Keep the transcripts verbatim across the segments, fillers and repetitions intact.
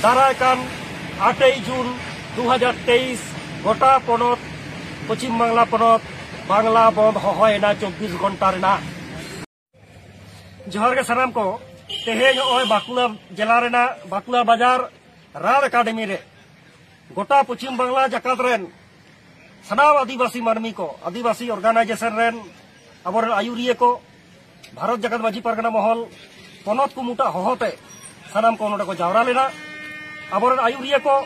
ᱫᱟᱨᱟᱭ ᱠᱟᱱ ᱟᱴᱮᱭ ᱡᱩᱱ ᱫᱩ ᱦᱟᱡᱟᱨ ᱛᱮᱭᱤᱥ ᱜᱚᱴᱟ ᱯᱚᱱᱚᱛ, ᱯᱚᱪᱷᱤᱢ ᱵᱟᱝᱞᱟ ᱯᱚᱱᱚᱛ, ᱵᱟᱝᱞᱟ ᱵᱚᱱᱫ ᱦᱚᱦᱚᱭᱮᱱᱟ ᱪᱚᱵᱵᱤᱥ ᱜᱷᱚᱱᱴᱟ ᱨᱮᱱᱟᱜ᱾ ᱡᱚᱦᱟᱨ ᱜᱮ ᱥᱟᱱᱟᱢ ᱠᱚ᱾ ᱛᱮᱦᱮᱧ ᱱᱚᱜᱼᱚᱭ ᱵᱟᱸᱠᱩᱲᱟ ᱡᱮᱞᱟ ᱨᱮᱱᱟᱜ ᱵᱟᱸᱠᱩᱲᱟ ᱵᱟᱡᱟᱨ ᱨᱟᱲ ᱮᱠᱟᱰᱮᱢᱤ ᱨᱮ ᱜᱚᱴᱟ ᱯᱚᱪᱷᱤᱢ ᱵᱟᱝᱞᱟ ᱡᱟᱠᱟᱛ ᱨᱮᱱ ᱥᱟᱱᱟᱢ ᱟᱹᱫᱤᱵᱟᱹᱥᱤ ᱢᱟᱹᱱᱢᱤ ᱠᱚ, ᱟᱹᱫᱤᱵᱟᱹᱥᱤ ᱚᱨᱜᱟᱱᱟᱭᱡᱮᱥᱚᱱ ᱨᱮᱱ ᱟᱵᱚᱨᱮᱱ ᱟᱹᱭᱩᱨᱤᱭᱟᱹ ᱠᱚ, ᱵᱷᱟᱨᱚᱛ ᱡᱟᱠᱟᱛ ᱢᱟᱹᱡᱷᱤ ᱯᱟᱨᱜᱟᱱᱟ ᱢᱚᱦᱚᱞ, ᱯᱚᱱᱚᱛ ᱠᱚ ᱢᱩᱴᱟᱜ ᱦᱚᱦᱚᱛᱮ ᱥᱟᱱᱟᱢ ᱠᱚ ᱱᱚᱰᱮ ᱠᱚ ᱡᱟᱣᱨᱟ ᱞᱮᱱᱟ᱾ ᱟᱵᱚᱨᱮᱱ ᱟᱹᱭᱩᱨᱤᱭᱟᱹ ᱠᱚ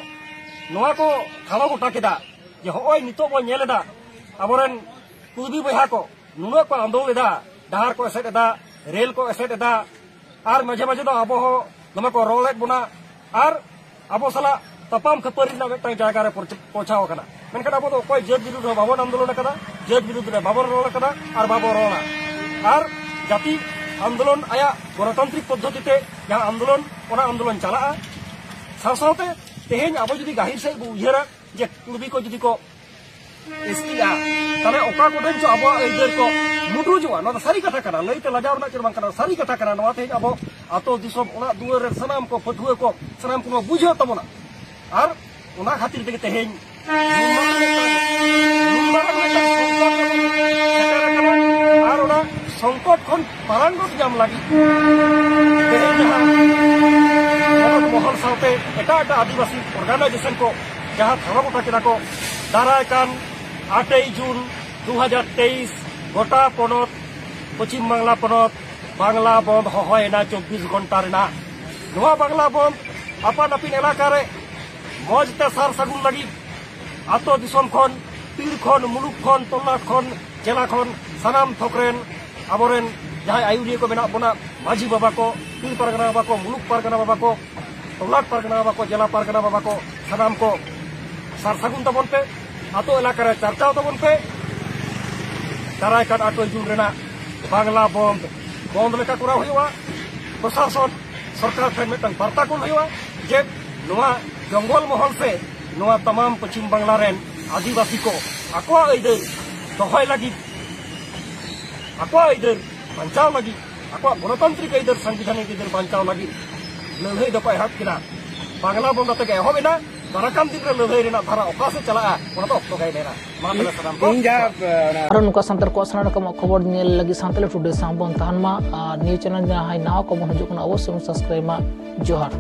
ᱱᱚᱣᱟ ᱠᱚ ᱴᱷᱟᱲᱚ ᱜᱚᱴᱟ ᱠᱮᱫᱟ ᱡᱮ ᱦᱚᱸᱜᱼᱚᱭ ᱱᱤᱛᱚᱜ ᱵᱚᱱ ᱧᱮᱞ ᱮᱫᱟ ᱟᱵᱚᱨᱮᱱ ᱠᱩᱲᱵᱤ ᱵᱚᱭᱦᱟ ᱠᱚ ᱱᱩᱱᱟᱹᱜ ᱠᱚ ᱟᱸᱫᱳᱲ ᱮᱫᱟ, ᱰᱟᱦᱟᱨ ᱠᱚ ᱮᱥᱮᱫ ᱮᱫᱟ, ᱨᱮᱞ ᱠᱚ ᱮᱥᱮᱫ ᱮᱫᱟ, ᱟᱨ ᱢᱟᱡᱷᱮ ᱢᱟᱡᱷᱮ ᱫᱚ ᱟᱵᱚ ᱦᱚᱸ ᱫᱚᱢᱮ ᱠᱚ ᱨᱚᱲᱮᱫ ᱵᱚᱱᱟ, ᱟᱨ ᱟᱵᱚ ᱥᱟᱞᱟᱜ ᱛᱟᱯᱟᱢ ᱠᱷᱟᱹᱯᱟᱹᱨᱤ ᱨᱮᱱᱟᱜ ᱢᱤᱫᱴᱟᱝ ᱡᱟᱭᱜᱟ ᱨᱮ ᱯᱚᱨᱪ-, ᱯᱳᱣᱪᱷᱟᱣ ᱟᱠᱟᱱᱟ᱾ ᱢᱮᱱᱠᱷᱟᱱ ᱟᱵᱚ ᱫᱚ ᱚᱠᱚᱭ ᱡᱟᱹᱛ ᱵᱤᱨᱩᱫᱷ ᱨᱮᱦᱚᱸ ᱵᱟᱵᱚᱱ ᱟᱱᱫᱳᱞᱚᱱ ᱟᱠᱟᱫᱟ, ᱡᱟᱹᱛ ᱵᱤᱨᱩᱫᱷ ᱨᱮ ᱵᱟᱵᱚᱱ ᱨᱚᱲ ᱟᱠᱟᱫᱟ ᱟᱨ ᱵᱟᱵᱚᱱ ᱨᱚᱲᱟ᱾ ᱟᱨ ᱡᱟᱹᱛᱤ ᱟᱱᱫᱳᱞᱚᱱ ᱟᱭᱟᱜ ᱜᱚᱱᱚᱛᱟᱱᱛᱨᱤᱠ ᱯᱚᱫᱽᱫᱷᱚᱛᱤ ᱛᱮ ᱡᱟᱦᱟᱸ ᱟᱱᱫᱳᱞᱚᱱ, ᱚᱱᱟ ᱟᱱᱫᱳᱞᱚᱱ ᱪᱟᱞᱟᱜᱼᱟ᱾ ᱥᱟᱶ ᱥᱟᱶᱛᱮ ᱛᱮᱦᱮᱧ ᱟᱵᱚ ᱡᱩᱫᱤ ᱜᱟᱹᱦᱤᱨ ᱥᱟᱺᱦᱤᱡ ᱵᱚ ᱩᱭᱦᱟᱹᱨᱟ ᱡᱮ ᱠᱩᱲᱵᱤ ᱠᱚ ᱡᱩᱫᱤ ᱠᱚ ᱮᱥ ᱴᱤᱜᱼᱟ, ᱛᱟᱦᱞᱮ ᱚᱠᱟ ᱠᱚᱴᱷᱮᱱ ᱪᱚ ᱟᱵᱚᱣᱟᱜ ᱟᱹᱭᱫᱟᱹᱨ ᱠᱚ ᱢᱩᱰᱨᱩᱡᱚᱜᱼᱟ᱾ ᱱᱚᱣᱟ ᱫᱚ ᱥᱟᱹᱨᱤ ᱠᱟᱛᱷᱟ ᱠᱟᱱᱟ, ᱞᱟᱹᱭᱛᱮ ᱞᱟᱡᱟᱣ ᱨᱮᱱᱟᱜ ᱪᱮᱫ ᱵᱟᱝ ᱠᱟᱱᱟ, ᱥᱟᱹᱨᱤ ᱠᱟᱛᱷᱟ ᱠᱟᱱᱟ᱾ ᱱᱚᱣᱟ ᱛᱮᱦᱮᱧ ᱟᱵᱚ ᱟᱛᱳ ᱫᱤᱥᱚᱢ, ᱚᱲᱟᱜ ᱫᱩᱣᱟᱹᱨ ᱨᱮ ᱥᱟᱱᱟᱢ ᱠᱚ, ᱯᱟᱹᱴᱷᱩᱣᱟᱹ ᱠᱚ, ᱥᱟᱱᱟᱢ ᱠᱚ ᱱᱚᱣᱟ ᱵᱩᱡᱷᱟᱹᱣ ᱛᱟᱵᱚᱱᱟ᱾ ᱟᱨ ᱚᱱᱟ ᱠᱷᱟᱹᱛᱤᱨ ᱛᱮᱜᱮ ᱛᱮᱦᱮᱧ ᱱᱩᱱ ᱢᱟᱨᱟᱝ ᱢᱤᱫᱴᱟᱝ, ᱱᱩᱱ ᱢᱟᱨᱟᱝ ᱢᱤᱫᱴᱟᱝ ᱥᱚᱝᱠᱚᱴ ᱨᱮᱵᱚᱱ ᱥᱮᱴᱮᱨ ᱟᱠᱟᱱᱟ᱾ ᱟᱨ ᱚᱱᱟ ᱥᱚᱝᱠᱚᱴ ᱠᱷᱚᱱ ᱯᱟᱨᱟᱝᱜᱚᱛ ᱧᱟᱢ ᱞᱟᱹᱜᱤᱫ ᱛᱮᱦᱮᱧ ᱡᱟᱦᱟᱸ ᱯᱚᱱᱚᱛ ᱢᱚᱦᱚᱞ ᱥᱟᱶᱛᱮ ᱮᱴᱟᱜ ᱮᱴᱟᱜ ᱟᱹᱫᱤᱵᱟᱹᱥᱤ ᱚᱨᱜᱟᱱᱟᱭᱡᱮᱥᱚᱱ ᱠᱚ ᱡᱟᱦᱟᱸ ᱴᱷᱟᱲᱚ ᱜᱚᱴᱟ ᱠᱮᱫᱟ ᱠᱚ, ᱫᱟᱨᱟᱭ ᱠᱟᱱ ᱟᱴᱮᱭ ᱡᱩᱱ ᱫᱩ ᱦᱟᱡᱟᱨ ᱛᱮᱭᱤᱥ ᱜᱚᱴᱟ ᱯᱚᱱᱚᱛ, ᱯᱚᱪᱷᱤᱢ ᱵᱟᱝᱞᱟ ᱯᱚᱱᱚᱛ, ᱵᱟᱝᱞᱟ ᱵᱚᱱᱫ ᱦᱚᱦᱚᱭᱮᱱᱟ ᱪᱚᱵᱵᱤᱥ ᱜᱷᱚᱱᱴᱟ ᱨᱮᱱᱟᱜ᱾ ᱱᱚᱣᱟ ᱵᱟᱝᱞᱟ ᱵᱚᱱᱫ ᱟᱯᱟᱱ ᱟᱹᱯᱤᱱ ᱮᱞᱟᱠᱟ ᱨᱮ ᱢᱚᱡᱽ ᱛᱮ ᱥᱟᱨ ᱥᱟᱹᱜᱩᱱ ᱞᱟᱹᱜᱤᱫ ᱟᱛᱳ ᱫᱤᱥᱚᱢ ᱠᱷᱚᱱ, ᱛᱤᱨ ᱠᱷᱚᱱ, ᱢᱩᱞᱩᱠ ᱠᱷᱚᱱ, ᱛᱚᱞᱞᱟᱴ ᱠᱷᱚᱱ, ᱡᱮᱞᱟ ᱠᱷᱚᱱ, ᱥᱟᱱᱟᱢ ᱛᱷᱚᱠ ᱨᱮᱱ ᱟᱵᱚᱨᱮᱱ ᱡᱟᱦᱟᱸᱭ ᱟᱹᱭᱩᱨᱤᱭᱟᱹ ᱠᱚ ᱢᱮᱱᱟᱜ ᱵᱚᱱᱟ, ᱢᱟᱹᱡᱷᱤ ᱵᱟᱵᱟ ᱠᱚ, ᱯᱤᱲ ᱯᱟᱨᱜᱟᱱᱟ ᱵᱟᱵᱟ ᱠᱚ, ᱢᱩᱞᱩᱠ ᱯᱟᱨᱜᱟᱱᱟ ᱵᱟᱵᱟ ᱠᱚ, ᱛᱚᱞᱞᱟᱴ ᱯᱟᱨᱜᱟᱱᱟ ᱵᱟᱵᱟ ᱠᱚ, ᱡᱮᱞᱟ ᱯᱟᱨᱜᱟᱱᱟ ᱵᱟᱵᱟ ᱠᱚ, ᱥᱟᱱᱟᱢ ᱠᱚ ᱥᱟᱨ ᱥᱟᱹᱜᱩᱱ ᱛᱟᱵᱚᱱ ᱯᱮ, ᱟᱛᱳ ᱮᱞᱟᱠᱟ ᱨᱮ ᱪᱟᱨᱪᱟᱣ ᱛᱟᱵᱚᱱ ᱯᱮ᱾ ᱫᱟᱨᱟᱭ ᱠᱟᱱ ᱟᱴᱮᱭ ᱡᱩᱱ ᱨᱮᱱᱟᱜ ᱵᱟᱝᱞᱟ ᱵᱚᱱᱫ ᱵᱚᱱᱫ ᱞᱮᱠᱟ ᱠᱚᱨᱟᱣ ᱦᱩᱭᱩᱜᱼᱟ᱾ ᱯᱨᱚᱥᱟᱥᱚᱱ, ᱥᱚᱨᱠᱟᱨ ᱴᱷᱮᱱ ᱢᱤᱫᱴᱟᱝ ᱵᱟᱨᱛᱟ ᱠᱚᱞ ᱦᱩᱭᱩᱜᱼᱟ ᱡᱮ ᱱᱚᱣᱟ ᱡᱚᱝᱜᱚᱞ ᱢᱚᱦᱚᱞ ᱥᱮ ᱱᱚᱣᱟ ᱛᱟᱢᱟᱢ ᱯᱚᱪᱷᱤᱢ ᱵᱟᱝᱞᱟ ᱨᱮᱱ ᱟᱹᱫᱤᱵᱟᱹᱥᱤ ᱠᱚ ᱟᱠᱚᱣᱟᱜ ᱟᱹᱭᱫᱟᱹᱨ ᱫᱚᱦᱚᱭ ᱞᱟᱹᱜᱤᱫ, ᱟᱠᱚᱣᱟᱜ ᱟᱹᱭᱫᱟᱹᱨ ᱵᱟᱧᱪᱟᱣ ᱞᱟᱹᱜᱤᱫ, ᱟᱠᱚᱣᱟᱜ ᱜᱚᱱᱚᱛᱟᱱᱛᱨᱤᱠ ᱟᱹᱭᱫᱟᱹᱨ, ᱥᱟᱝᱵᱤᱫᱷᱟᱱᱤᱠ ᱟᱹᱭᱫᱟᱹᱨ ᱵᱟᱧᱪᱟᱣ ᱞᱟᱹᱜᱤᱫ ᱞᱟᱹᱲᱦᱟᱹᱭ ᱫᱚᱠᱚ ᱮᱦᱚᱵ ᱠᱮᱫᱟ᱾ ᱵᱟᱝᱞᱟ ᱵᱚᱱᱫ ᱠᱟᱛᱮ ᱜᱮ ᱮᱦᱚᱵ ᱮᱱᱟ᱾ ᱫᱟᱨᱟᱭ ᱠᱟᱱ ᱫᱤᱱ ᱨᱮ ᱞᱟᱹᱲᱦᱟᱹᱭ ᱨᱮᱱᱟᱜ ᱫᱷᱟᱨᱟ ᱚᱠᱟ ᱥᱮᱫ ᱪᱟᱞᱟᱜᱼᱟ, ᱚᱱᱟ ᱫᱚ ᱚᱠᱛᱚ ᱜᱮᱭ ᱢᱮᱱᱟ᱾ ᱢᱟ ᱛᱚᱵᱮ ᱥᱟᱱᱟᱢ ᱠᱚ ᱤᱧ ᱡᱟᱦᱟᱸ, ᱚᱱᱟ ᱟᱨᱚ ᱱᱚᱝᱠᱟ ᱥᱟᱱᱛᱟᱲ ᱠᱚᱣᱟᱜ ᱥᱟᱱᱟᱢ ᱨᱚᱠᱚᱢᱟᱜ ᱠᱷᱚᱵᱚᱨ ᱧᱮᱞ ᱞᱟᱹᱜᱤᱫ ᱥᱟᱱᱛᱟᱲᱤ ᱴᱩᱰᱮ ᱥᱟᱶ ᱵᱚᱱ ᱛᱟᱦᱮᱱ ᱢᱟ᱾ ᱟᱨ ᱱᱤᱭᱩ ᱪᱮᱱᱮᱞ ᱡᱟᱦᱟᱸᱭ ᱱᱟᱣᱟ ᱠᱚᱵᱚᱱ ᱦᱤᱡᱩᱜ ᱠᱟᱱᱟ, ᱚᱵᱚᱥᱥᱳᱭ ᱵᱚᱱ ᱥᱟᱵᱥᱠᱨᱟᱭᱤᱵ ᱢᱟ᱾ ᱡᱚᱦᱟᱨ᱾